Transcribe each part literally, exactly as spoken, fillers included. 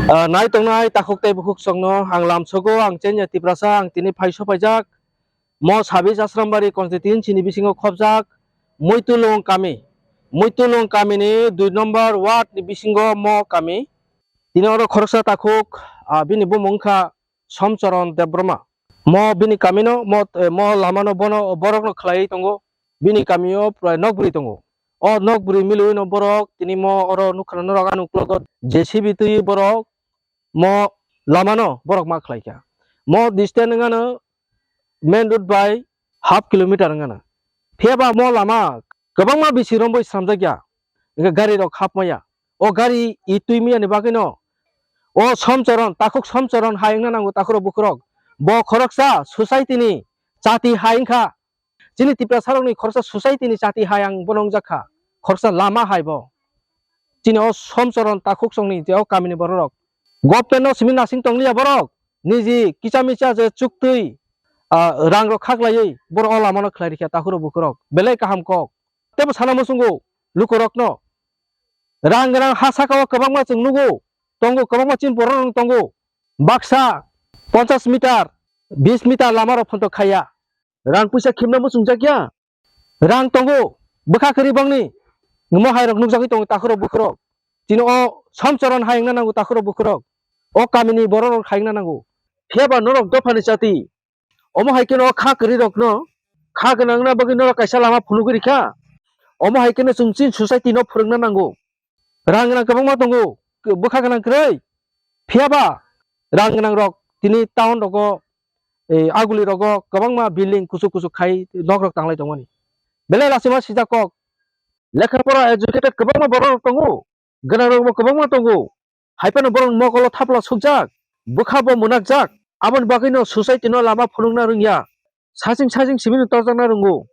Ah, nai tongnai takhuk tei bukhuk chwngno ang lamsogo, ang Chenya Tiprasa, ang tini phaiso paijak. Mo Sabis Asrambari constituency ni bisingo khopjak Muitulung kami. Muitulung kami ni dui number ward ni bisingo mo kami. Tini oro khoroksa takhuk, ah, bini bumung wngkha Somchoron Debbarma. Mo bini kamino, mo, eh, mo lamano bono, borokno khlaiwi tongo. Bini kamio prai nokbrwi tongo. O nokbrwi milwino borok tini mo oro nukha norok ani uklogo J C B twi borok mo lamano borok ma khlaikha. Mo distance wngano main road bai half kilometer wngano. Phiyaba mo lama kwbangma bisi romwi slamjakya. Hwnkhe gari rok hapmaya. O gari i twi miyani bagwino o Somchoron, takhuk Somchoron hai wngna nango takhurok bukhurok. Bo khoroksa society ni chati hai wngkha. Chini Tiprasarokni khoroksa society ni chati hai ang bono wngjakha. Khoroksa lama hai bo. Chini o Somchoron takhuk songni je o kamini bororok. Government no simi nasing tongliya borok. Niji kicha micha je chuktwi, ah, rang rok khaklaiwi borok o lamano khlai rikha takhurok bukhurok. Belai kaham kok. Tebo sana muchungo lukurokno. Rang rang ha saka o kwbangma chwng nugo. Tongo kwbangma chini borok rok tongo. Baksa ponchash meter, bish meter lama rok phonto khaiya. Rang puisa khimna muchungjak ya. Rang tongo, bwkha kwrwi bangni. Mo hai rok nukjagwi tongo takhurok bukhurok. Chini o Somchoron hai wngna nango takhurok bukhurok. O kamini borok rok hai wngna nango. Phiyaba norok dophani chati. Omo hai kheno kha kwrwi rokno kha gwnangna bagwi norok kaisa lama phunugwi rikha. Omo hai kheno chwng chini society no phwrwngna nango. Rang gwnang kwbangma tongo, bwkha gwnang kwrwi. Phiyaba rang gwnang rok tini town rogo, eh, aguli rogo kwbangma building kuchuk kuchuk khai nok rok tanglai tongmani. Belai lachima sijak kok. Lekha pora educated kwbangma borok rok tongo, gwnang rokbo kwbangma tongo. Hai phano borok mokolo thapla sukjak, bwkha bo mwnakjak. Aboni bagwino society no lama phunukna rwngya. Saching saching simi no torjakna rwngo.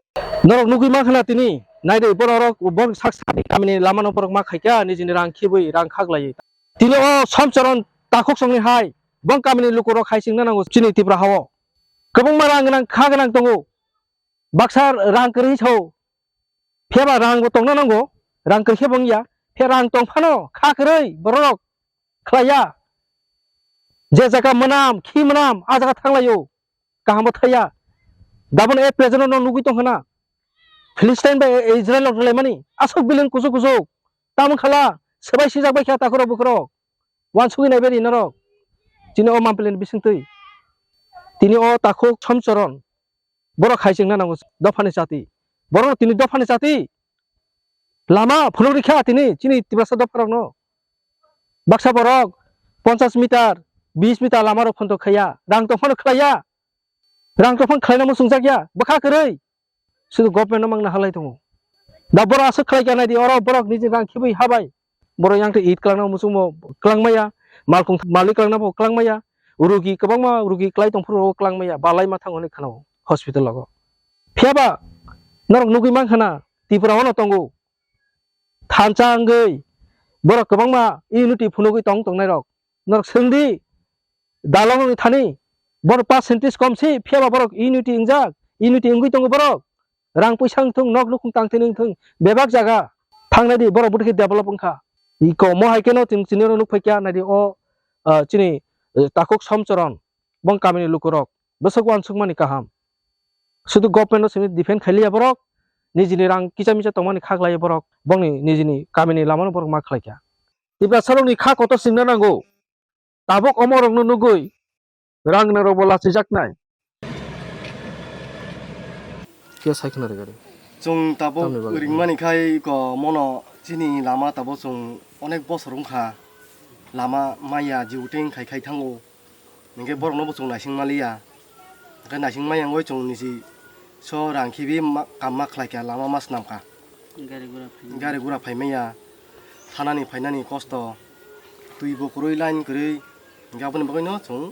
Norok nugwi mankha na tini, naidi borok, borok sak sani kamini lama no borok ma khaikha, nijini rang khibwi, rang khaklaiwi. Tini o Somchoron takhuk songni hai, bong kamini lukurok hai chingna nango chini Tipra hao. Kwbangma rang gwnang, kha gwnang tongo. Baksa rang kwrwi sao. Phiyaba rang bo tongna nango, rang kwrwi khe bo wngya. Phiya rang tong phano kha kwrwi borok khlaiya. Je jaga mwnam, khi mwnam, a jaga thanglaio. Kaham bo thaiya. Dabon e present no nugwi tongkha na. Philistine bai Israel rok rwlaimani. Aswk building kuchuk kuchuk. Tamo khala, swbai sijak bai kha takhurok bukhurok. Wansugwi nai beri norok. Chini o Mampli ni bisingtwi. Tini o takhuk Somchoron. Borok hai chengna nango dophani chati. Borok tini dophani chati. Lama phunuk rikha tini chini Tiprasa dopharokno. Baksa borok ponchash meter, bish meter lama rok phonto khaiya. Rang tongphano khlaiya. Rang tongphano khlaina muchungjak ya. Bwkha kwrwi. Sudu government no mangna halai tongo. Da borok aswk khlai kha naidi oro borok niji rang khibwi habai. Borok yang twi it kwlangna muchungmo kwlangmaya, malkhung malik kwlangna bo kwlangmaya, rugi kwbangma rugi kwlai tongphuru rogo kwlangmaya, balai ma thango hinwi khwnao hospital rogo. Phiyaba norok nugwi mankha na Tripura o no tongo. Thansa wngwi borok kwbangma unity phunugwi tong tongnai rok. Norok swngdi, dalong ni thani, borok percentage kom si, phiyaba borok unity wngjak, unity wngwi tongo borok. Rang puisa wngthung, nok nukhung tangthini wngthung, bebak jaga thangnai di, borok bwtwi khe develop wngkha. Iko mo hai kheno chwng chini oro nukphai kha, naidi o, ah, chini, eh, takhuk Somchoron, bong kamini lukurok, bwswk uansukmani kaham. Sudu government no simi defend khailiya borok, nijini rang kicha micha tongmani khaklaiya borok, bongni nijini kamini lamano borok ma khlaikha. Tiprasarokni kha kotor singna nango. Tabuk omorokno nugwi rang gwnangrokbo lachijaknai. Khe sai khna rwgari. Chwng tabuk tamni bagwi ringmani khai ko mono chini lama tabuk chwng onek bosor wngkha. Lama maya jiuteng khai khai thango. Hinkhe borokno bo chwng naising maliya. Hinkhe naising maya wngwi chwng niji so rang khibi ma-, kam ma khlai kha, lama ma swnam kha. Gari gura phai maya. Gari gura phai maya. Thanani phainani kosto. Twi bo kwrwi, line kwrwi. Hinkhe aboni bagwino chwng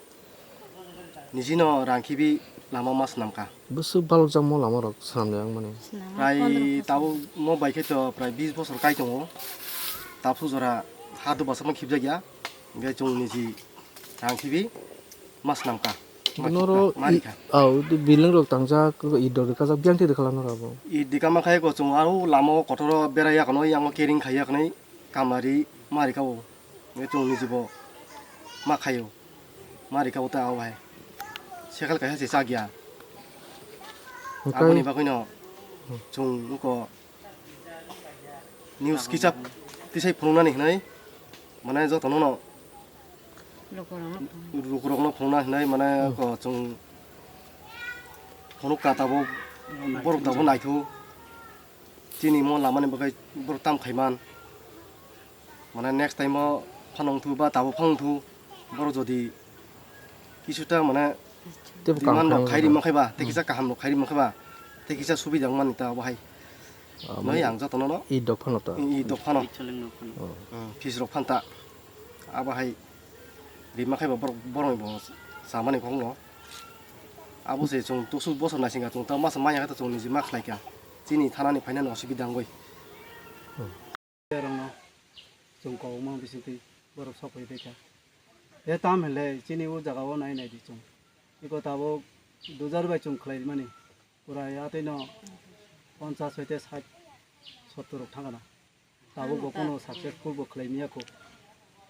nijino rang khibi lama ma swnam kha. Bwswk balokjakmo lama rok swnamjak mani. Prai tabuk mo bai khe to prai bis bosor kai tongo. Tabuk jora ha dubasa ma khibjak ya. Hinkhe chwng niji rang khibi ma swnam kha. Ma khibka, noro ma rikha. Au, building rok tangjak, it rok rwkajak, biyang thwi rwkhala noro abo. It rwkama khai ko chwng aro lama o kotor o berai ya kono, yang o kering khai ya kono, kamari ma rikha o. Hinkhe chwng niji bo ma khaio, ma rika o ta o hai. Sekal kaisa se chak ya. Hwnkhe aboni bagwino chwng wngkha news kisa tisai phunuknani hwnwi, mane, jotono no lukurokno phunukna hwnwi, mane, hmm, ko chwng phunuk ka tabuk borok tabuk naithu. Chini mo lamani bagwi borok tam khaiman. Mane next time o phano wngthu ba tabuk phano wngthu, borok jodi kisuta mane tei bo demand kaham rok khai rok rima khai ba, tei kisa kaham rok khai rima khai ba, tei kisa subida wngmani ta bo hai. Ah, noi mane ang jotono no i dok phano ta. I, i dok phano. I choleng rok phano. Oh. Hmm, fees rok phan ta. Abo hai rima khai ba borok, borok ni bo samani kok no. Abo se chwng tusuk bosor naising ka chwng ta masa manya khe ta chwng niji ma khlai kha. Chini thana ni phainani osubida wngwi. Hmm. Rokno chwng kobokma bisingtwi borok sok phai kha. E tam hinle chini o jaga o nai nai di chwng. Iko tabuk dujar bai chwng khlai mani. Pura ya tei no ponchas hoite sait sottor rok thangana. Tabuk bo kono successful bo khlai miya kho.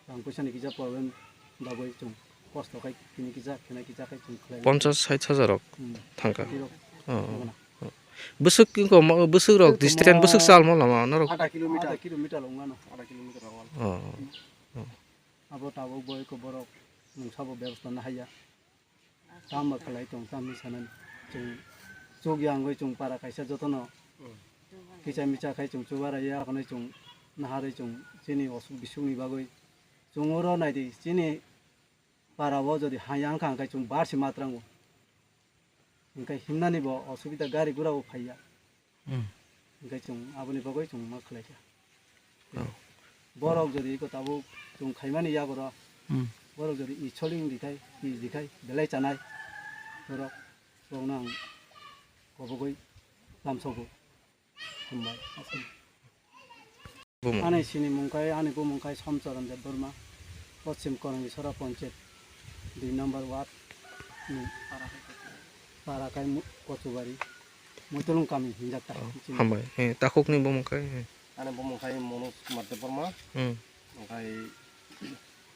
Rang puisa ni kisa problem bagwi chwng kosto khai tini kisa khena kisa khai chwng khlai. Ponchas sait hajar rok hmm, thangkha. Tirok oh, oh, thangana. Oh. Bwswk wngkha ma-, bwswk rok distance, bwswk chalma lama norok. Ada kilometer. Ada kilometer wngano. Ada kilometer wngano. Oh, oh. Abo tabuk boi ko borok mungsa bo bebostha na haiya. Tamo khlai tong, tamo sanani. Chwng chuk yangwi chwng para kaisa jotono. Kicha micha khai chwng chubarai ya, akhonai chwng naharwi chwng chini osuk bisukni bagwi. Chwng oro naidi, chini para o jodi haya wngkha, hwnkhe chwng barsi matrango. Hwnkhe himnani bo osubida gari gura bo phaiya. Hmm. Hwnkhe chwng aboni bagwi chwng ma khlai kha. Oh. Borok jodi iko tabuk chwng khaimani yago ro. Hmm. Borok jodi i soling dikhai, i dikhai, belai chanai. Borok, borokno ang kobogwi lamsogo. Hambai. Bumung. Ani sinimung khai, ani bumung khai Somchoron Debbarma, Poschim Korangisora Ponchayat, dui number ward ni Parakai Mu-, Kochubari, Muitulung kami hinjak ta. Oh, chini. Hambai. Eh, takhukni bumung khai, eh. Ani bumung khai Manoj Kumar Debbarma, hmm, khai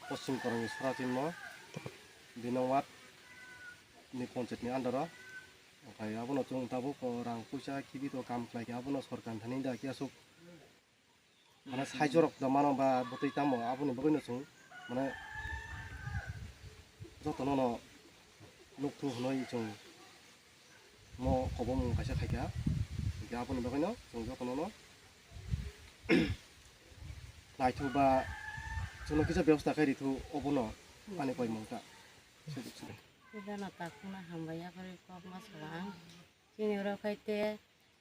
Poschim Korangisora chini, dui number ward ni ponchayat ni under o. Khai abono chwng tabuk rang puisa kibi to kam khlai khe abono sorkar thani da khe aswk mane saichorok da mano ba bwtwi tamo, aboni bagwino chwng mane jotono no nukthu hwnwi chwng mo kobomung kaisa khaikha. Hwnkhe aboni bagwino chwng jotono no naithu ba chwngno kisa bebosta khai rithu, obono ani koimung ta. Sujak sujak. Jana takhukno hambai yakarwi kokma sala ang. Chini oro khai te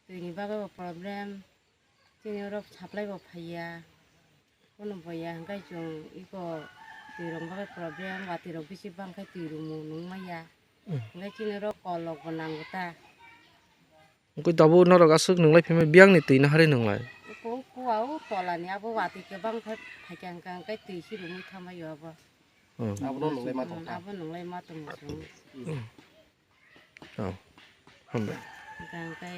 twini bagwi bo problem. Chini oro supply bo phaiya. Kono boya hwnkhe chwng iko twirok bagwi problem, watwi rok bisi bang khe twi rwmung nung manya. Hmm. Hwnkhe chini oro kol rok bo nango ta. Wngkhe tabuk norok aswk nwnglai phaimani biyangni twi naharwi nwnglai. Iko kua o tolani abo watwi kwbang khe phaikha hwnkhe hwnkhe twi si rwmwi thambaio abo. Hmm. Abono nwnglai ma tongkha. Abo nwnglai ma tongo chwng. Hmm. Oh, hambai. Hwnkhe hwnkhe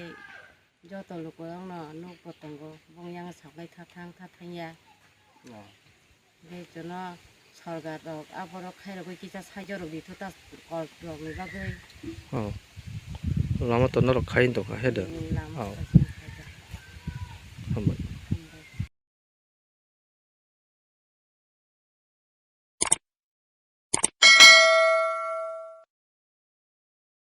joto lukurokno nukbo tongo, bong yang saklai thathang thathang ya. Oh. Hwnkhe jono sorkar rok aborok khairogwi kisa saichorok ditho ta kol rokni bagwi. Oh. Lama to norok khai tongkha, he de? Hmm, lama oh. Khaisa.